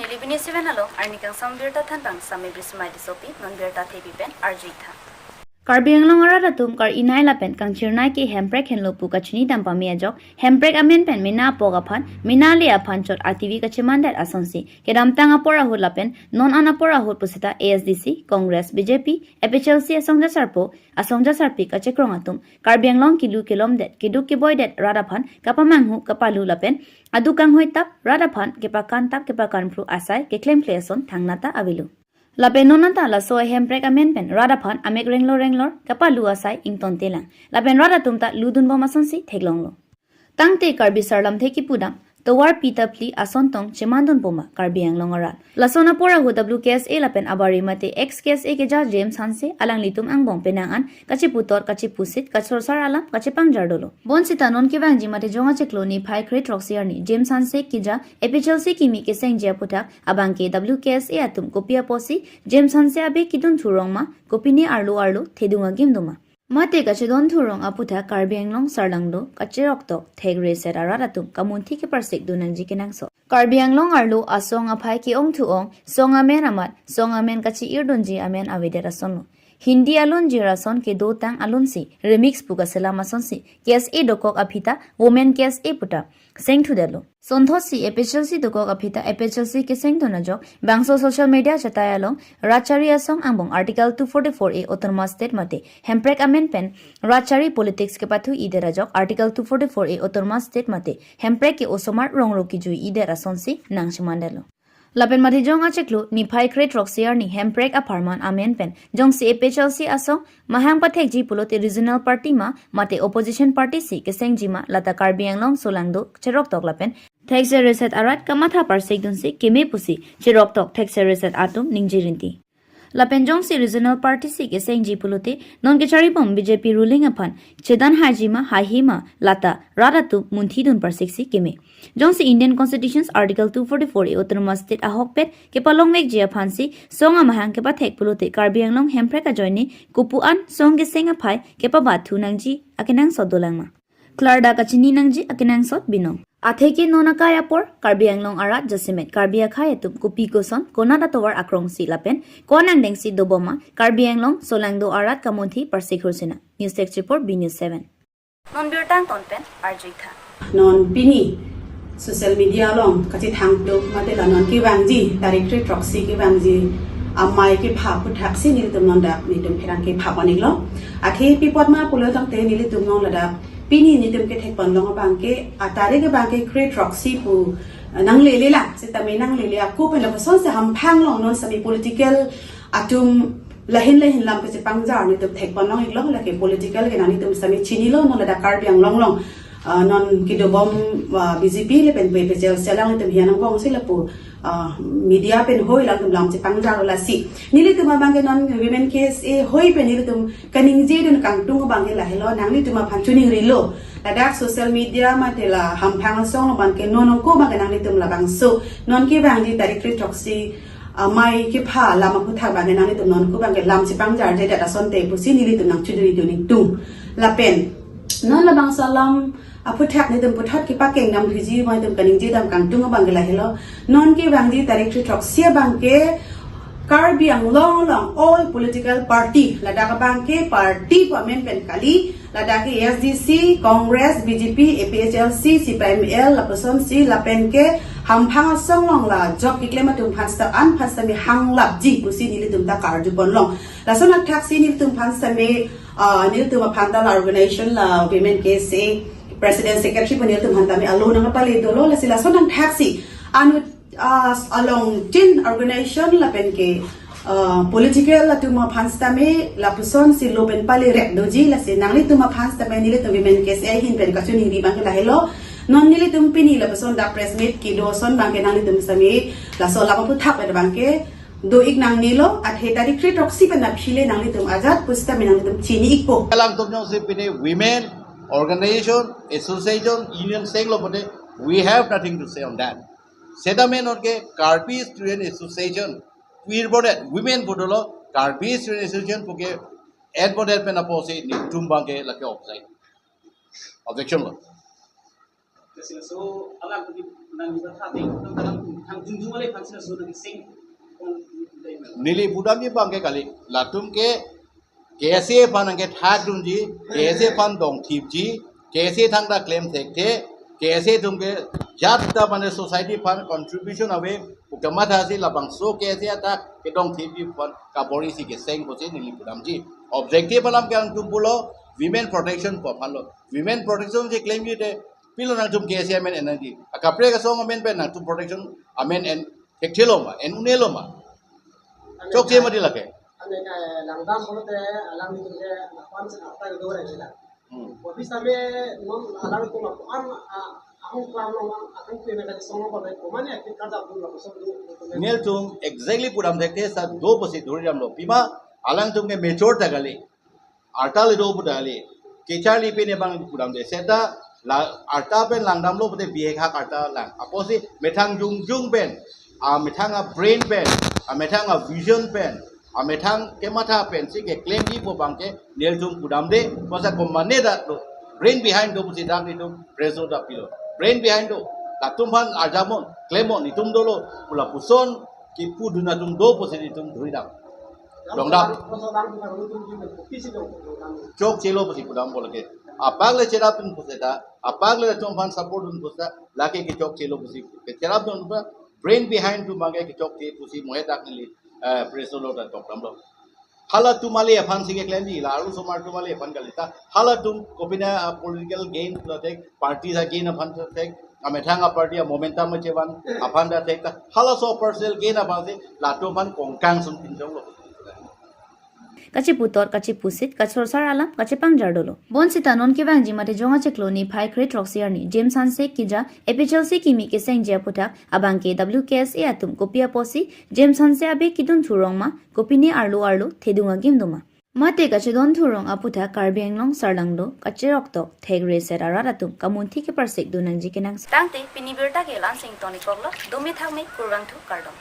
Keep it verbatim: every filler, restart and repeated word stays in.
Libini seven along arni kangsam birta thanpang Sami Brismai Tissopi, non birta thepi pen arju-ik tha. Karbi Anglong arat atum kar-inai lapen kangchirnai ke hemprek henlo pu kachinidam pame ajok, hemprek amen pen mena apok aphan, mena ale aphan chot R T V kachemandet asonsi kedamtang apor ahut lapen non an apor ahut pusita A S D C, Congress, B J P, A P H L C asongja sarpo, asongja sarpi kachekrong atum Karbi Anglong kilu kelomdet, keduk keboidet rat aphan kapamanghu kapalu lapen aduk kanghoitap rat aphan kepakantap kepakanphru asai keklemkle ason thangnat ta avelo. Lapen non anta laso ahemprek amen pen rat aphan amek renglor renglor kapalu asai ingtontelang. Lapen rat atum ta ludunbom asonsi theklonglo. Tangte Karbi sarlamthe kipudam tovar pita phli ason tong chemandunpo ma Karbi Anglong arat. Lason apor ahut W K S A lapen abari mate ex K S A keja James Hanse alanglitum angbong penang an kachiputot, kachipusit, kachorsar alam kachepangjar dolo. Bonsita non kevangji mate jong achiklo niphai kre throksi arni James Hanse keja A P H L C kimi kesengji aputhak abangke W K S A atum kopi apotsi James Hanse abe kedun thurong ma, kopine arlo arlo thedung agim do ma, mate kachedon thurong aputhak Karbi Anglong sarlangdo kachiroktok thekre set arat atum kamunthi keparsik dun nangji kenangsot. Karbi Anglong arlo asong aphai ke-ong thu-ong, song amen amat, song amen kachi-irdunji amen avedet asonlo. Hindi alun jirason kedotang alunsi, remix pu kaselam asonsi, K S A dokok aphi ta, Women K S A pu ta sengthudetlo. Sonthotsi A P H L C dokok aphi ta A P H L C kesengdun ajok, bangso social media chatai along, Rachari asong angbong Article two forty-four A Autonomous State mate hemprek amen pen Rachari politics kepathu-idet ajok Article two forty-four A Autonomous State mate hemprek ke osomar rongro kejui-idet asonsi nangchemandetlo. Lapen mate jong achiklo niphai kre throksi arni hemprek apharman amen pen jongsi A P H L C asong mahang pathekji pulote regional party ma mate opposition party si kesengji ma lata Karbi Anglong solangdo cheroktok lapen thekse reset arat kamatha parsikdunsi keme pusi cheroktok thekse reset atum ningje rinti. Lapen jongsi regional party si kesengji pulote non kecharibom B J P ruling aphan chedan haiji ma haihe ma lata rat atum munthidun parsiksi keme. Jongsi Indian Constitution's Article two forty-four A Autonomous State ahokpet kepalongvekji aphansi song amahang kepathek pulote Karbi Anglong hemprek ajoine kopu an song keseng aphai kepabathu nangji akenangsot dolang ma. Klardak kachini nangji akenangsot binong. Atheke non akai apor Karbi Anglong arat jasemet Karbi akhei atum kopi koson konat atovar akrongsi lapen ko-an angdengsi dobom ma Karbi Anglong solangdo arat kamunthi parsik hursinang. News Desk Report, B News seven. Non birta angton pen arju-ik tha. Non pini social media along kachethangtum mate la non kevangji tarik kre throksi kevangji amei kepha aputhaksi nelitum non dak nelitum pherangke phapon-iklo. Athe pi apot ma pulo tangte nelitum non ladak pini nelitum kethekponlong abangke, a tarik abangke kre throksi pu, eh, nanglele lang, sitame nanglele ako pen lapuson si hamphang along non sami political atum lahin lahin lam kachepangjar nelitum thekponlong-iklo, lake political ke nanglitum sami chinilo, non ladak Karbi Anglong along, ah, non kedobom, ah, B J P lapen P P H L C alangtum hian angbongsi lapu, ah, media pen hoi alangtum lam chepangjar lasi. Nelitum abangke non Women K S A hoi pen nelitum kaningjedun kangtung abangke lahelo, nanglitum aphan choningrilo. Ladak social media mate la hamphang asong abangke non ako abangke nanglitum labangso non kevangji tarik kre throksi amei kepha alam aphuthak abangke nanglitum non ako abangke lam chepangjarjedet asonte pusi nelitum nangchoningridun ingtung. Lapen non labangso alam aphuthak nelitum puthot kepakeng dam phiji ma nelitum kaningjedam kangtung abangke lahelo. Non kevangji tarik kre throksi abangke Karbi Anglong along all political party, ladak abangke party pu amen pen kali, ladak ke A S D C, Congress, B J P, A P H L C, C P I M L, lapusonsi lapen ke hamphang asong along la jok keklem atum aphan seta an aphan sitame hanglapji pusi nelitum ta karjuponlong. Lason athaksi nelitum aphan sitame, ah, nelitum aphan ta la organization la Women K S A President Secretary pu nelitum aphan tame alo nangpale dolo, lasi lason athaksi anut, ah, along tin organization lapen ke, ah, political atum aphan sitame lapusonsi lo pen pale rek doji, lasi nanglitum aphan sitame nelitum Women K S A ahin pen kachoningri abangke lahelo. Non nelitum pini lapuson dak press meet kedo ason abangke nanglitum sitame laso alam aphuthak pen abangke do-ik nangnelo, athe tarik kre throksi pen aphi le nanglitum ajat pusitame nanglitum chini-ikpo. Alangtum jongsi pini women organization, association, union senglo pute, we have nothing to say on that. Sitame non ke Karbi Student Association, we were that women pu dolo, Karbi Student Association pu ke add bo det pen apotsi nelitum abangke lake objection, objection lo. So, alam ko di nang juga tha ding, nang dalam hang jungjung ale phan sila so nang sing. Neli pudamji abang ke kali, latum ke K S A aphan nang kethak dunji, K S A aphan dongthipji, K S A thangta klem thekthe, K S A atum ke jat ta mane society aphan contribution ave, pu kamatha si labangso K S A athak kedongthipji aphan kabor-i si keseng pusi neli pudamji. Objective alam ke nangtum pulo, women protection pu aphan lo. Women protection si klemji te, pilo nangtum K S A amen en nangji. Akaprek asong amen pen nangtum protection amen en thekthelo ma, en unelo ma. Chokche mati lake. Ane ka langdam pulote alanglitum ke lapuan si arta do re sila. Hmm. Obis tame non alanglitum lapuan, ah, ahong klam long, ahong klam ka song ko be komane akit ka jap dun lapuson dun. Nelitum exactly pudam thekthe sa do pusi dhuri damlo. Pima alangtum ke mature ta kali. Arta le do pu ta kali. Kecharli pen abang pudamde. Seta la arta pen langdamlo pute bihek hak arta lang. Apotsi methang jungjung pen, amethang a brain pen, amethang a vision pen, amethang kematha pen si keklemji pu abang ke nelitum pudamde. Pusa komane dak do. Brain behind do pusi dak nelitum press release ta pilo. Brain behind do. Latum aphan arjamon, klemon, netum dolo pu lapuson kepudun atum do pusi netum dhuri dam. Dongdam. Chokchelo pusi pudampo lake. Apak le cherapdun puseta, apak le latum aphan support dun puseta, lake kechokchelo pusi. Kecherapdun puta, brain behind atum abang ke kechokche pusi mohe dak neli, eh, press release ta tokdamlo. Halatum ale aphan si keklemji, la arlosomar atum ale aphan kali ta. Halatum kopine, ah, political gain lo thek, party sa gain aphan thek, amethang a party a momentum achevan aphan ta thek ta. Halaso personal gain aphan si latum aphan kongkang sung pinjonglo. Kachiputot, kachipusit, kachorsar alam, kachepangjar dolo. Bonsita non kevangji mate Jong achiklo niphai kre throksi arni, James Hanse kija, A P H L C kimi kesengji aputhak, abang ke W K S A atum kopi apotsi, James Hanse abe kedun thurong ma, kopine arlo arlo, thedung agim do ma. Mate kachedon thurong aputhak Karbi Anglong sarlanglo, kacheroktok, thekre set arat atum, kamunthi keparsik dun nangji kenangsot. Tangte, pini birta ke la-an si ingtonikoklo, dome thakme, kurvangthu, kardom.